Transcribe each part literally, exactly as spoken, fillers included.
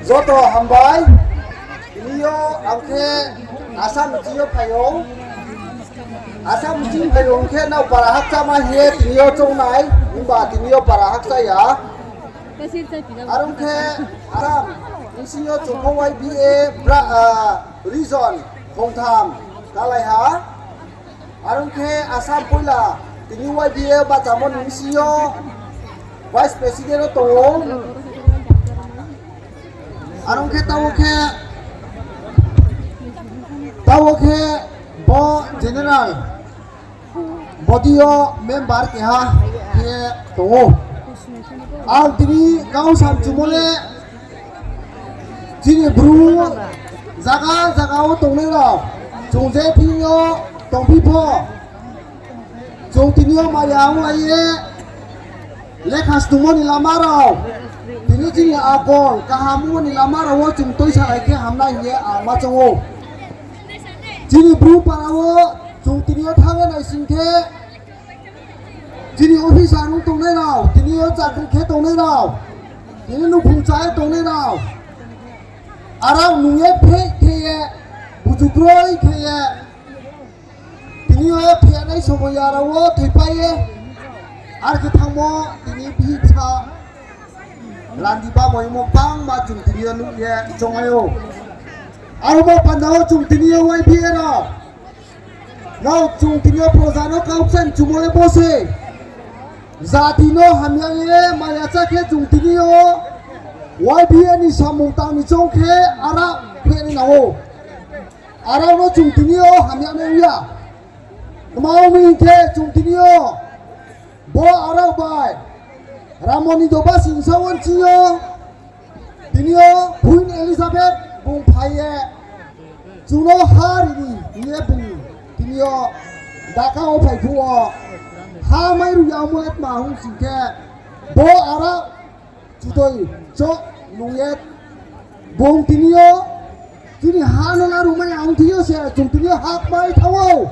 Joto hambai. Tini yo ang khe Assam ching yo phai ou. Assam ching phai ou hing khe nrao para hakchama hing ye tini yo choungnai, himba tini yo para hakcha ya. Are ong khe Assam bsing yo chung pho Y B A bra, ah, region khongtham kalai ha. Are ong khe Assam poila tini Y B A bachamo ni bsing yo vice president wo tong ou. Are ong khe taoh wo khe, taoh wo khe bo general body yo member keha khe tong ou. Ang tini kau samchumo le chini Bru zaga zaga wo tongnai rao, chung je thing yo tongphi pho, chung tini yo maya onglai ye lekha snungmo ni lama rao, tini chini akol kaham ongmo ni lama rao wo chung tuisalai khe hamnai hing ye ang ma choung ou. Chini Bru para wo chung tini yo thanng ye naising khe, chini officer ong tongnai rao, tini yo chakri khe tongnai rao, tini nouhkhong chá ye tongnai rao, arao nung ye pheh khe ye, buju kroi khe ye, tini yo phehnai somoy ya rao wo thoipai ye, are khe thanngmo tini bihih bsa randi bamoimo bangma chung tini yo nuh ye choungmai ou. Aro bo panda wo chung tini yo Y B A rao, nrao chung tini yo proja no kau kchang chumo le bo se. Jati no hamya ye maya chá khe chung tini yo Y B A ni samung tang ni choung khe arao phehnai nang ou. Arao no chung tini yo hamya nai ya. Tma ong mi hing khe chung tini yo bo arao bai Ramoni doba singsa wo ching yo tini yo Queen Elizabeth bung phai ye chung no ha ri di hing ye bung tini yo Dhaka wo phai phuh wo ha mai ru ya ongmo le tma hing sing khe, bo arao chutoi cho nung ye bung tini yo chini ha no laruhmai ya ong thing yo se chung tini yo ha kmai thanng ou.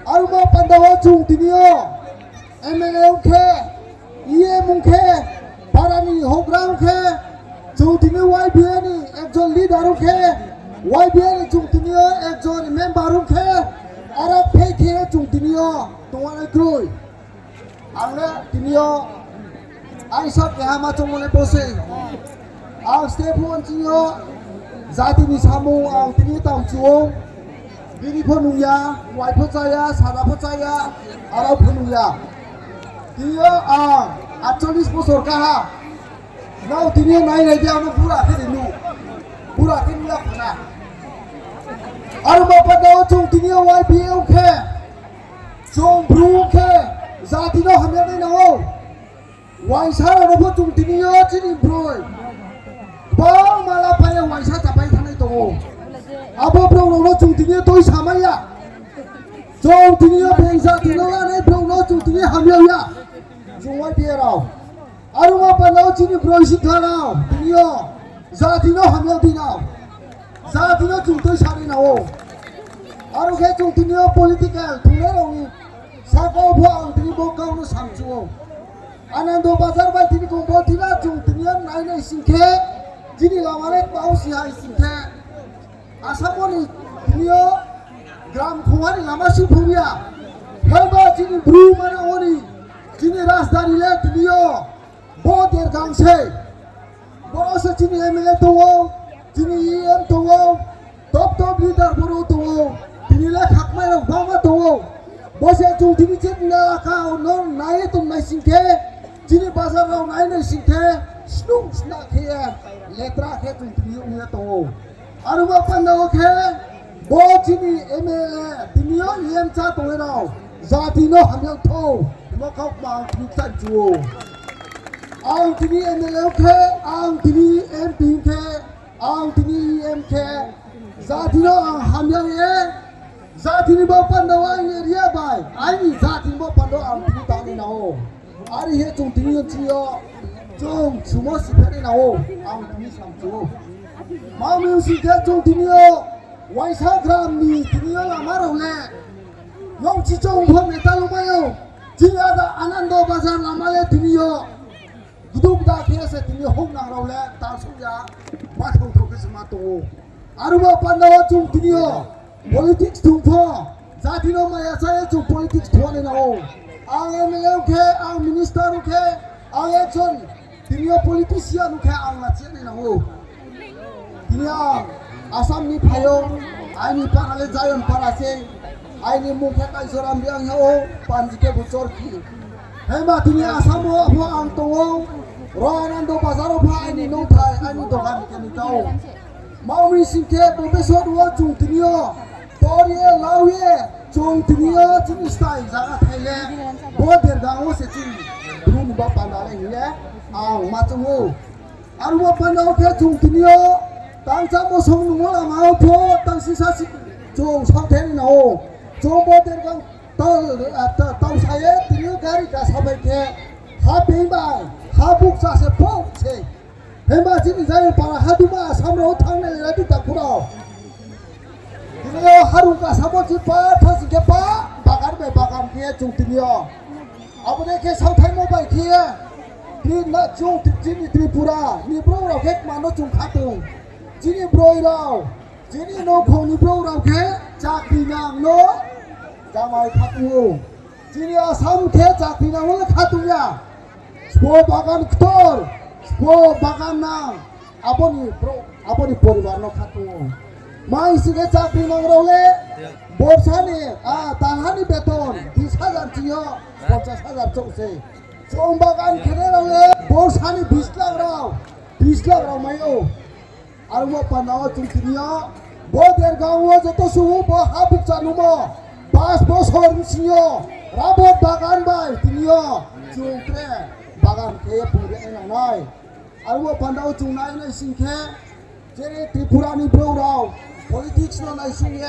Aro bo panda wo chung tini yo M L A ong khe, E M ong khe, para ni houhgra ong khe, chung tini yo Y B A ni ekjon leader ong khe, Y B A ni chung tini yo ekjon member ong khe, arao pheh khe chung tini yo tongwanai kroi. Ang le tini yo aisa keha ma choungmo le bo se. Ang step one ching yo jati ni samung ang tini yo tang chu ou. Bini pho nung ya, wai pho chá ya, sada pho chá ya, arao pho nung ya. Tini yo ang আটচল্লিশ bosor kaha. Nrao tini yo nai nai di, ang no bura khe ri nu. Bura khe nu ya khna. Aro bo panda wo chung tini yo Y B A ong khe, chung Bru ong khe, jati no hamya nai nang ou. Uaingsa rao no pho chung tini yo chini broi gbangma lapai ye uaingsa chapai thanngnai tong ou. Abo brao rao no chung tini yo tuisamai ya. Chung tini yo bung jati no lanai brao no chung tini hamya ya. Chung Y B A rao. Aro bo panda wo chini broi sikla rao tini yo jati no hamya di nang. Jati no chung tuisa ri nang ou. Aro khe chung tini yo political thungnai rao ni saka wo pho ang tini bo kau no samchu ou. Anando Bazar bai tini Kombolthila chung tini yo nai nai sing khe, chini lama le kbau si hai sing khe, Assam wo ni tini yo gram khongha ni lama si phung ya. Haiba chini Bru mana wo ni, chini rajdhani le tini yo bo Dergang se. Boro se chini M L A tong ou, chini E M tong ou, top top leader boro tong ou, tini le khakmai rao gbangma tong ou. Bo se chung tini chini elaka no nai ye tongnai sing khe, chini bazar rao nai nai sing khe, snung sna khe ye, letra khe chung tini ong ye tong ou. Aro bo panda wo khe, bo chini M L A tini yo E M chá tongnai rao, jati no hamya thou, himo kau kma ang tini kchang chu ou. Ang tini M L A ong khe, ang tini M P ong khe, ang tini E M khe, jati no ang hamya ye, jati ni bo panda wo aini area bai, aini jati ni bo panda wo ang tini tangnai nang ou. Are he chung tini yo chini yo, chung sumo si phehnai nang ou, ang tini samchu ou. Ma mi sing khe chung tini yo, uaingsa gram ni tini yo lama rao le, nouhchi choung pho metal ongmai ou, chini ada Anando Bazar lama le tini yo, Gduk da khe se tini houhnang rao le tarsouh ya, ma thong thong khe se ma tong ou. Aro bo panda wo chung tini yo politics thung pho, jati no maya cha ye chung politics thung nai nang ou. Ang M L A ong khe, ang minister ong khe, ang ekjon tini yo politician ong khe ang na chi nai nang ou. Tini ang Assam ni phai ou, aini para le Zion para se, aini mung khe Kaisoram Reang hing ou, panji khe bo Chorki. Himba tini Assam wo pho ang tong ou, ro Anando Bazar wo pho aini nouhthai, aini dogan khe ni kau. Mami sing khe bo beso wo chung tini yo tor ye, lau ye, chung tini yo chini style zaga thai le, bo Dergang wo se chini Bru ni ba panda le hing ye ang ma chung ou. Aro bo panda wo khe chung tini yo tangchamo song nungmo lama wo pho tang sisa si chung saothai nai nang ou. Chung bo Dergang tau, a, ta-, tau sa ye tini yo gari kasa bai khe ha being bai ha bukcha se pho se. Himba chini Zion para ha duma Assam rao thanng nai le di takhu rao. Tini yo harung kasa bo chi pa tha sing khe pa bagan bai bagan khe chung tini yo. Abo dei khe saothaimo bai khe, tini na chung ti-, chini Tripura ni brouh rao khe kma no chung khatung. Chini broi rao, chini nouhkhong ni brouh rao khe chakri nang no jamai khatung ou. Chini Assam khe chakri nang no le khatung ya. Sbo bagan ktor, sbo bagan nang, abo ni brouh, abo ni poribar no khatung ou. Mai sing khe chakri nang rao le borsa ni, a, talha ni beton bis hajar chini yo ponchas hajar chouh se. Chung bagan khenai rao le borsa ni bis lakh rao, bis lakh rao mai ou. Aro bo panda wo chung tini yo, bo Dergang wo joto suh bo ha bukcha nungmo, pas bosor bsing yo, rubber bagan bai tini yo, chung tre bagan khe ye pung ri nai nang nai. Aro bo panda wo chung nai nai sing khe, je Tripura ni brouh rao politics no naising ye,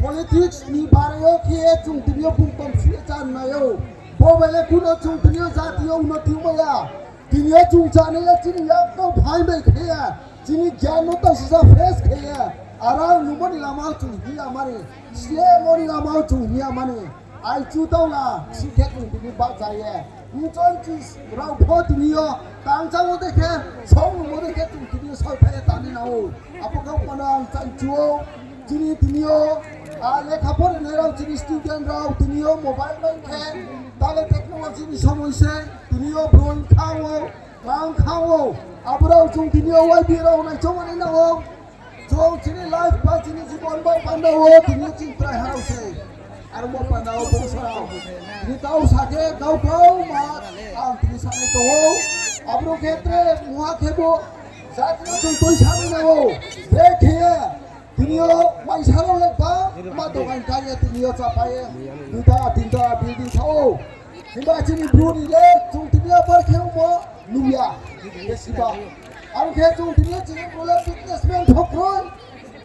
politics ni barai yo khe chung tini yo bung tong si ye chá nai ou. Bo bai le kuno chung tini yo jati yo unnoti ongmai ya. Tini yo chung chánai le chini yak no phai bai khe ye, chini gyan no tang sisa fresh khe ye, arang nungmo ni lama wo chung hing ya mani, slemo ni lama wo chung hing ya mani, aichu taula si khe chung tini bahcha ye, nchon chi rao pho tini yo tangchamo dei khe, songmo dei khe chung tini yo saothai ye tangnai nang ou. Abo kau pano ang changchu ou, chini tini yo, a, lekha pore nai rao chini student rao tini yo mobile bai khe, tale technology ni somoi se, tini yo broi kha ou, kang kha ou, abo rao chung tini yo Y B A rao nai chongma nai nang ou. Chung chini life ba chini jibon ba panda wo tini yo chini trai ha rao se. Aro bo panda wo bung sa rao. Tini kau sa khe kau kau ma ang tini sanai tong ou. Abo rao khe tre muha khe bo jati no chung tui sanai nang ou. Brekhe ye tini yo maisa rao le ba ma dogan kha ye tini yo chápai ye. Duita tinta building tha ou. Himba chini Bru ni le chung tini yo bar khe ongmo nuh ya. Besiba. Aro khe chung tini yo chini Bru le businessman pho kroi.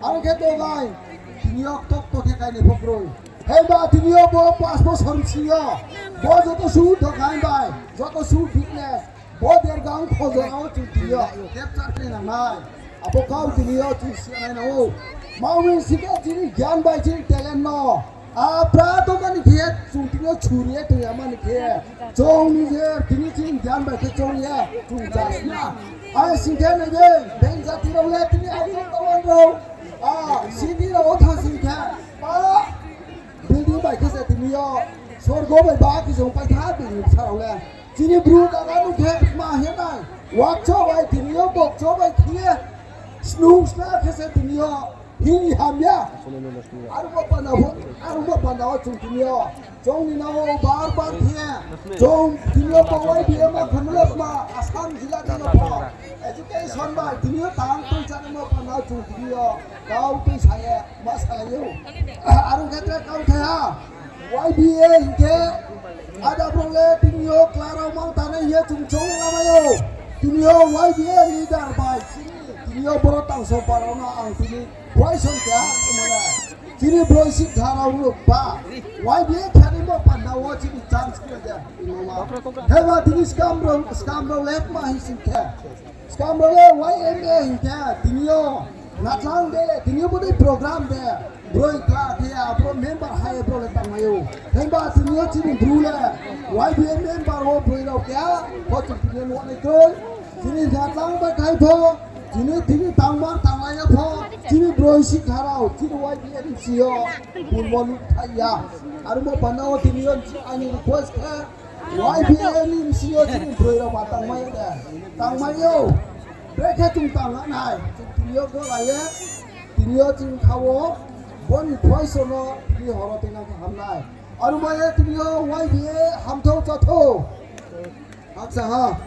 Aro khe dogan tini yo kto kto khe kainai pho kroi. Himba tini yo bo pas bosor bsing yo bo joto suh dogan bai, joto suh business, bo Dergang khojora wo chung tini yo capture khe nang nai. Abo kau tini yo chung si nai nang ou. Mami sing khe chini gyan bai chini talent no, a, pra tongmani khe chung tini yo churi ye tong ya mani khe, chung ni je tini chini gyan bai khe chung ye chung chá sna. Ai sing khe nai de, beng jati rao le tini iPhone tawan rao, a, city rao wo tha sing khe, ba, building bai khe se tini yo sorgo bai ba khe chung pai tha bini bsa rao le. Chini Bru zaga no khe ma he nai, wakcho bai tini yo bokcho bai khe ye snung sna khe se tini yo hini hamya. Aro bo panda wo, aro bo panda wo chung tini yo, chung ni nang ou bar bar khe, chung tini yo bo Y B A ma khunle ma Assam jila ni no pho education bai tini yo tang tui chánai mo panda wo chung tini yo kau tui sa ye ma salai ou. Aro khe tre kau thai ha. Y B A hing khe, ada brao le tini yo kla rao mang tanai hing ye chung choung lamai ou. Tini yo Y B A leader bai chini, tini yo boro tangso pa rao no ang tini question khe ha, mane, chini broi sitha rao no ba, Y B A khe ni bo panda wo chini chance khe de, mama. Heba tini skam rao, skam rao le ma hing sing khe. Skam rao le Y M A hing khe, tini yo, nachang de, tini yo bodei program de, Broi kla khe ya, abo member hai brao le tangmai ou. Himba tini yo chini Bru le Y B A member wo broi rao keha pho chung tini yo nuh nai kroi. Chini jatang bai khai pho, chini tini tangmar tanglai ya pho, chini broi sikha rao chini Y B A ni bsing yo purbo nuh thai ya. Aro mo panda wo tini yo aini request khe, Y B A ni bsing yo chini broi rao ba tangmai ya de? Tangmai ou. Brekhe chung tang nai, chung tini yo gola ye, tini yo chini kha wo, bo ni phoiso no tini horo tuinang khe ham nai. Aro mo ye tini yo Y B A hamthou chathou. Hakcha ha.